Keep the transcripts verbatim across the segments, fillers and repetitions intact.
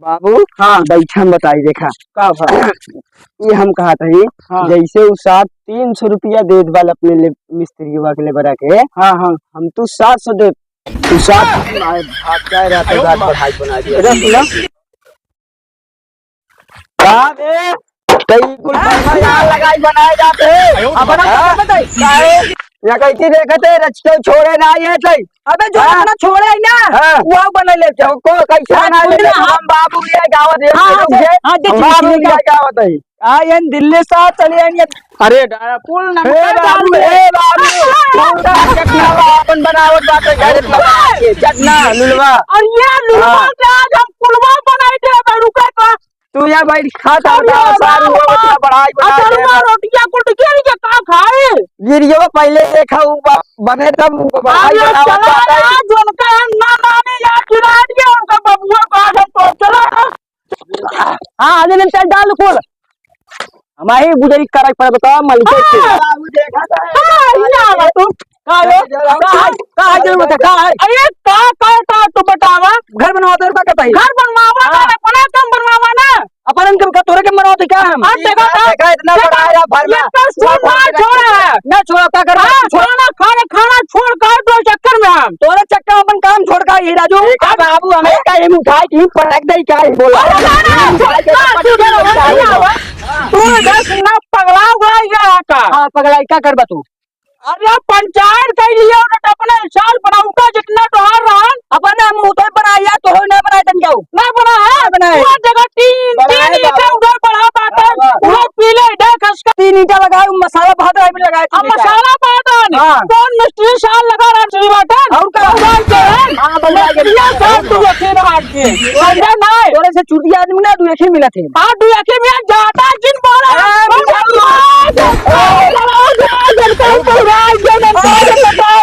बाबू, हाँ। बैठा, हम बताई, देखा। का भा? ये हम कहत हई, हाँ। जैसे उ साहब तीन सौ रुपया देत बाल अपने ले, मिस्त्रीवा के, लेबरा के, हाँ, हाँ। हम तू सात सौ दे, तू सात सौ। आज, आज क्या रहता है, रात बढ़ाई बना दिया। इधर सुना। का बे? तई कुल पैसा यार लगाई बनाए जाते हैं। अब बना, हाँ? बताई। काहे? या कहती देखते, रचते छोड़े ना ये तई। अबे जो हाँ? अपना छोड़े है ना, हाँ। वो बने ले जाओ। को कैसे हाँ, बना ले सुन ना, जाओ? हम बाबू ये गावत है, हाँ, हाँ, ये हाँ, देख, हम बाबू देख, ये गावत है। आ, ये दिल्ली से चले आएंगे। अरे, डाला पुल ना हे बाबू, हे बाबू, तू का कितना बा अपन बनावट बाटे, घर इतना बना के, चटना, लुलवा। और ये लुलवा हाँ। के आज हम पुलवा बनाई दे, रुके तो तू यहाँ बैठ, खा, खा, अरे खा, बाबा, सारू, वो बच्चा बढ़ाई, बढ़ाई दे। अतरवा रोटिया कुल गिर के का खाए? गिरियो पहले देखा, ऊ ब-, बने तब ऊ बढ़ाई, अरे बढ़ावत चला बाटे। यार, जोनका हम ना माने यार, गिरा दिया उनका बबुआ का, हम तो चला। हाँ, आने में चल डाल कुल। हमारी गुजरी करे पर बता, मलिक के। हाँ। हाँ, ये आवा तू। का हो? का है? का है जरूरत है? का है? अरे, का, का, का, तू बतावा। घर बनवा दे, का कहता है? घर बनवावा हाँ। ना, अपना काम बनवावा ना। अपन इनकम का तोरे के बनवा दे क्या हम? हाँ, देखा था। देखा, इतना देखा, बड़ा आया भर में। इतना सुन ना छोड़ा है। ना छोड़ा, का करबा? हाँ, छोड़। खाना, खाना, खाना छोड़ कर दो चक्कर में हम। तोरे चक्कर में अपन काम छोड़ का ही राजू। देखा बाबू, हमें कहीं उठाई, कहीं पटक दे, क्या ही बोला? अरे, ना, ना, ना, छोड़, छोड़, छोड़, छोड़, छोड़। तू इधर से ना पगला हुआ है यहाँ का। हाँ, पगलाई, का करबा तू? अरे पंचायत के लिए उन्हें अपने साल बनाऊ का जितना तोहार रहन। अपने हम उधर बनाया, तो हो ना बनाए तन जाऊ। ना बना है? ना बनाए। वो जगह तीन, बनाए तीन ईंटा बाबा। उधर बढ़ा पाता है। बाबा। उधर पीले इधर खसका। तीन ईंटा लगाए, मसाला भात राई में लगाए अब तीन ईंटा। मसाला पाटन। हाँ। कौन मिस्त्री साल लगा रहा श्री बाटन? और का? और बात जो है, हाँ, बन जाएगा। मिस्त्रिया साल तू अखिल बात के। समझा ना? थोड़े से चुतिया आदमी ना, तू एक ही मिला थे। हाँ, तू एक ही मिला जाता जिन बोला। हाँ, बोला, बोला, बोला, बोला, बोला, बोला, बोला, बोला, बोला, बोला,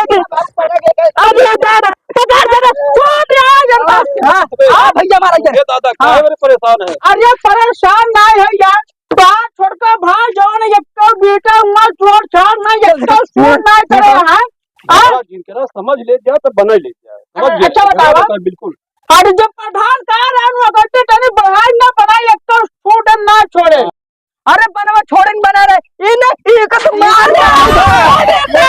अब ये दादा, दादा, दादा, छोड़ दे, आ, जनता। हाँ, हाँ, भैया, मारा ये। ये दादा, हाँ। काहे बड़े परेशान है? अरे, परेशान ना है यार, बात छोड़कर भाई, जौन एक तो बेटा हुआ, छोड़, छोड़ ना, एक तो छोड़ ना करे, हाँ? हाँ? झगड़ा जिन करा, समझ ले जा, तो बना ले जा। समझ अरे, ले, अच्छा झगड़ा बतावा। बता, बिल्कुल। अरे, जब प्रधान कह रहा हूँ, अगर ते तनी बढ़ाई ना बढ़ाई, एक तो छोड़ ना छोड़े। अरे बनवा छोड़िन बना रहे। इने, इका तो मार दे। अपने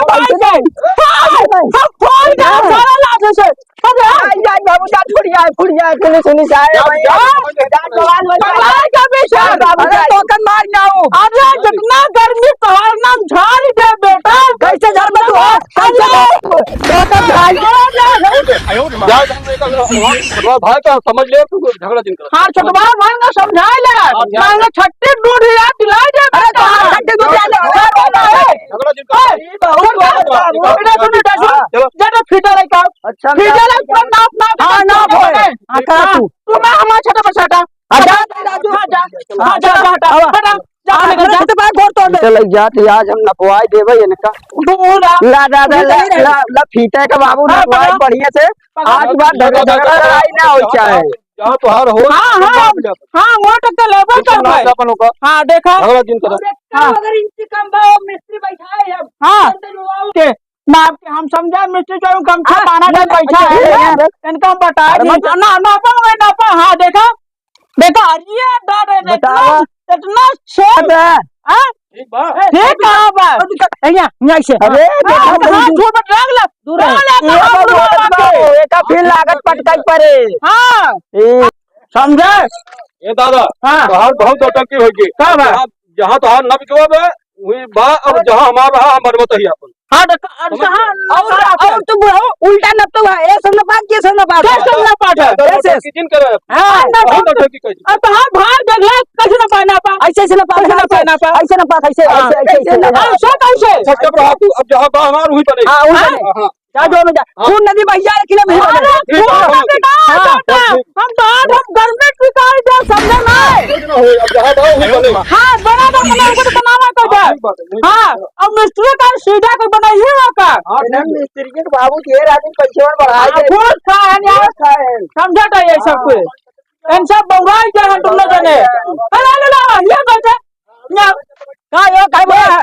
भाई के। हम फोड़ दे सारा लाश से। अरे आई, आई, बाबू, जा, फुट जाए, फुट जाए, सुनी, सुनी जाए, जा, भाई। जा, जा, जा, जा, जा, जा, जा, बाबू, अरे जा। टोकन मार जाओ। अरे जितना गर्मी तोहार नाम झाड़ दे बेटा। कैसे झाड़ में तू? कैसे झाड़? टोकन झाड़। जा, जा, जा, जा, भाई का समझ ले, तू झगड़ा जिन कर। हाँ, छोटवा भाई ना समझाए ले। अच्छा। मांगे छट्टी दूध या पिला दे अरे, बेटा। कहाँ छट्टी दूध या ले? झगड़ा जिन कर। ए, बहुत बड़ा बात। बेटा, सुन, बेटा, सुन। हाँ। चलो। जा तो फीता लेके आओ। अच्छा, फीता लेके आओ, नाप, नाप, हाँ, नाप, नाप नाप होए। होए। हाँ, कहाँ हाँ, तू? तू ना हमारे छठा पर छठा। हाँ, जा, जा, राजू। हाँ, जा। हाँ, जा, जा, हटा, हटा। जा, हाँ, जा, जा। तो भाई गोड़ तोड़ दे। चल, जा, तो आज हम नपवाई देबे इनका। दूर आ। ला, ला, ला, ला, ला, ला, फीते का बाबू हाँ, नपवाई पकड़ा। बढ़िया से। पकड़ा। आज के बाद झगड़ा, झगड़ा लड़ाई ना हो चाहे। जहाँ तोहार हो, हाँ, हाँ, वहाँ पे जाओ। हाँ, वहाँ तक तो लेबे बिल्कुल कर ना भाई। अपन लोग का हाँ, देखा। झगड़ा जिन करो। हाँ। अगर इंतकाम बा, वो मिस्त्री बैठा है हम। हाँ। अंदर वो आओ। के, ना आपके हम समझा मिस्त्री जो गमछा हाँ, बांधा के नहीं, बैठा अच्छा, है। ये यार। इनका हम बता अरे दी। मत ना, ना, ना, ना, हाँ, देखा। देखा, अरे दादा रे, इतना, बतावा। इतना छोट। बता। हाँ? ठीक बा। ठीक कहाँ बा? भैया, यहाँ से। अरे, हाँ, देखा, हाँ, दूर, छोड़, रख ले। दूर है। रख ले, ये रख ले, बाबू, रख ले। एका फिर लागत पटकाई परे। हाँ। ए, समझे? ए दादा, हाँ। तोहार बहुत नौटंकी होगी। का बा? जहाँ, जहाँ तोहार नब जो बा, वही बा, अब जहाँ हमार रहा, हम बनवत ही अपन। हाँ, तो, अब समझ कहाँ, गए? और, और तू बुढ़ऊ उल्टा नपतो है, ये सब नपात, ये सब नपात है। ये सब नपात है। ज्यादा ऐसे। नौटंकी जिन करे। हाँ, हाँ, नौटंकी। बहुत नौटंकी करी। अब तो हाँ, भार देख ले, कैसे नपा, नपा। ऐसे, ऐसे नपा, कैसे नपा, ऐसे, नपा। ऐसे नपा, ऐसे, हाँ, ऐसे, ऐसे, ऐसे, ऐसे। ऐसे कैसे? छक्का पर हाथ, अब जहाँ बा हमार वही बने। हाँ, वही हाँ? बने। हाँ। जा, जो में जा। हाँ। खून नदी बह जाए, लेकिन अभी हाँ, बने। ना, खून नदी ना, हाँ। जाता। हम तो आज हम घर में टिकाई दे, समझे ना? कुछ ना होई, अब जहाँ बा, वही बने। हाँ, बना दो, बना दो, बनावा कर दे। हाँ, वही बने, वही हाँ, बने। अब मिस्त्री का सीधा कोई बनाइए का? हाँ, एकदम मिस्त्री के बाबू के राजू पैसे और बढ़ा हाँ, दे। घूस खा है, न्याय घूस खा है। समझा था ये सब हाँ। कुछ। इन सब बौराई के हैं तुम लोग जने। अरे, ले लो, ये कैसे? ना। का यो, का बोला है?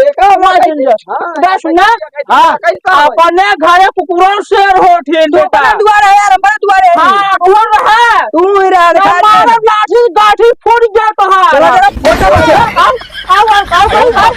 अरे, का हुआ? हाँ, बस ना। हाँ। अपने घरे कुकुरों शेर होठिन तू बेटा। अपने दुआरे है यार, हमारे दुआरे है। हाँ, कौन रहा? तू ही रहा, दिखा दे। मारब लाठी, गाठी फूट जाए तोहार। चला, चला, फोटो खींचे। आओ, आओ, आओ, आओ, आओ।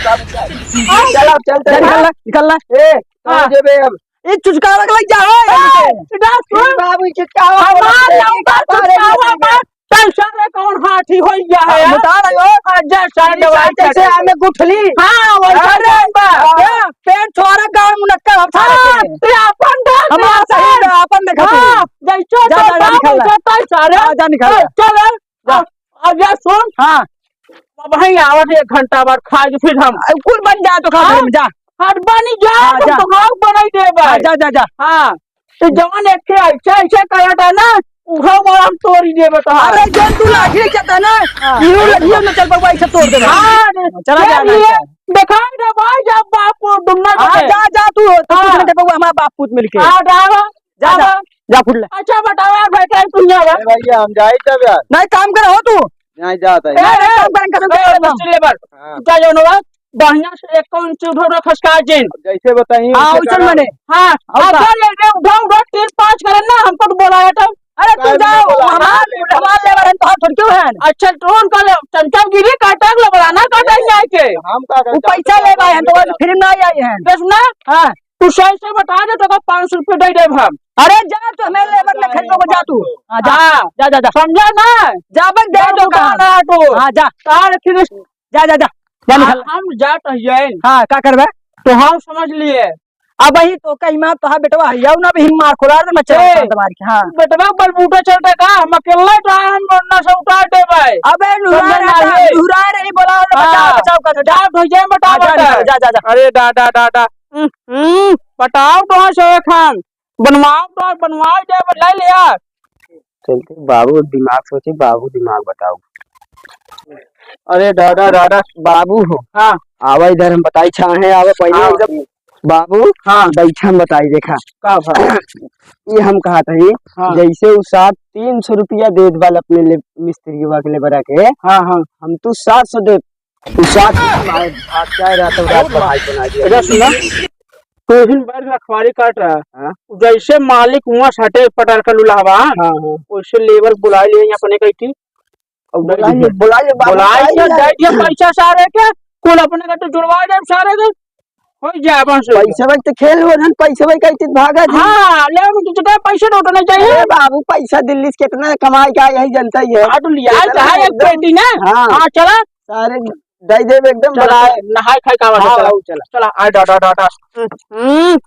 चला, चल, चल, निकल ला, निकल ला। ए, कहाँ हाँ। जेबे अब? ए, चुचकारा के लग जा, हो, ए, यहाँ से। ए, सुन। बाबू, चुचकारा हमार वाला लौका चुचकारा बात। पैसा रे कौन हाथी हो गया है, हाँ, यार? बता रहे हो। हाँ, जय सारे जय दवाई जैसे चढ़े। आमे गुठली। हाँ, वैसा अरे, जान बा। हाँ, पेट छोरा गाँव मुनक्का हम सारे हाँ, के। ते आपन देख, हमार आपन। सही बा, आपन देखा तू। हाँ, जैसे जा, जा, जा, दवाई निकल ला। चढ़ता है सारे। हाँ, जा, निकल ला। चल, जा। अब, अब ये सुन। हाँ। अब वहीं आवत है एक घंटा बाद खा के फिर हम। अरे कुल बन जा तो खा हाँ? फिर हम जा। हर बनी जा, हाँ, तो जा। भाग बनाई देबे। हाँ, जा, जा, जा। हाँ। तो जवन एक के ऐसे, ऐसे करत है ना, उहो वो हम तोड़ी देबे तो हाँ। अरे जौन तू लाठी लेके आता ना, हाँ। इहो लाठियो में चल बउआ ऐसे तोड़ देबे। हाँ, चला जा, चल जा, ये जा। देखा दे भाई, जब बाप को दुनिया हाँ, देखे। जा, जा तू, तू कुछ हाँ। नहीं दे बउआ, हमारा बाप पूत मिलके। हाँ, जा, जा, जा, जा। जा, फुट ले। अच्छा, बताओ यार, भाई, क्या तुम जाओ? अरे भैया, हम जाई तब यार। नहीं, काम करो तू। नहीं जाता है। ए, ए, काम करें, कसम ए, से एकदम। मछली लेबर। हाँ। जा जाओ ना, बढ़िया से एक कौन चीज उठो, उठो, खसका जिन। जैसे बताइए, हाँ, वैसे उछल करो। मने। हाँ, और हाँ, का? उठा ले, ले, उठा, उठा, तीन पाँच करे ना, हमको तो बोला है तो। अरे, तू काहे जाओ, बोला? हमार, हमार लेबर है, तोहार थोड़ी क्यों है? अच्छा, तो उनका ले, चमचागिरी काटा, लबड़ाना काटा, हाँ। यहाँ के। हम का वो करते? पैसा ले पाए हैं, तो फिर ना आई है। बस ना? हाँ। तू सही से बता दे, तो पाँच सौ रुपये दे देब हम। अरे जा, तू हमें लेबर में खरीदो, जा तू। हाँ, जा। हाँ। जा, जा, जा। समझा ना? जाबे दे जा, दो दुकान कहाँ? ना तू। हाँ, जा। तार फिर जा, जा, जा। जा आ, निकल। हम जात हइये। हाँ, का करबे? तो हम समझ लिए। अब ही तो कहीं मार, तोहार बेटवा है, ना भी मार खुला दे, मच्छर ए, मार के। हाँ। बेटवा बलबूटा चलता का? हम अकेले तो हम ना से उतार देबे। अबे लुहुरा समझ रहा ना था, ये। लुहुरा रही, बोला, बोला, बचाओ, हाँ। बचाओ कर। जात हइये, बता, हाँ, जा, बता। निकल, जा, जा, जा। अरे दादा, दादा। हम्म, हम्म, बताओ कहाँ से एक हम बनवाओ तो बनवाओ, जा बदला लिया। चलते बाबू दिमाग सोचे, बाबू दिमाग बताओ। अरे दादा, दादा। बाबू हो। हाँ। आवा इधर, हम बताई छाहे, आवा पहले हाँ। एकदम। बाबू, हाँ। बैठा, हम बताई, देखा। का भा? ये हम कहा था, हाँ। जैसे उ साहब तीन सौ रुपया देत बाल अपने ले, मिस्त्री के, लेबरा के, हाँ, हाँ। हम तो सात सौ दे। उ सात सौ भाग, भाग जाए रहा तो रात को भाई बना दिया। अच्छा सुना, तू दिन भर रखवारी काट रहा। हाँ। जैसे मालिक हुआ सटे पटार का लुलावा, हाँ, हाँ। वैसे लेबर बुला लिए अपने कही थी। और बुला लिए, बुला लिए, बाबू, बुला लिए, बुला लिए। दे दिया पैसा सारे के, कुल अपने का तो जुड़वा दे सारे के। हो जाए बस। पैसा भाई तो खेल हो रहन, पैसा भाई कहते भागा जी। हाँ, ले हम तो चुका पैसा नोट नहीं चाहिए। अरे बाबू, पैसा दिल्ली से कितना कमाई का यही जनता ही है। हाँ, तो लिया कितना चाहे एक एकदम पेटी ना। हाँ। हाँ, चला। सारे दे देब एकदम चला, बड़ा। नहाए खाए का आवाज हाँ, चला। चला, चला, आ, डा, डा, डा, डा। हम्म, हम्म।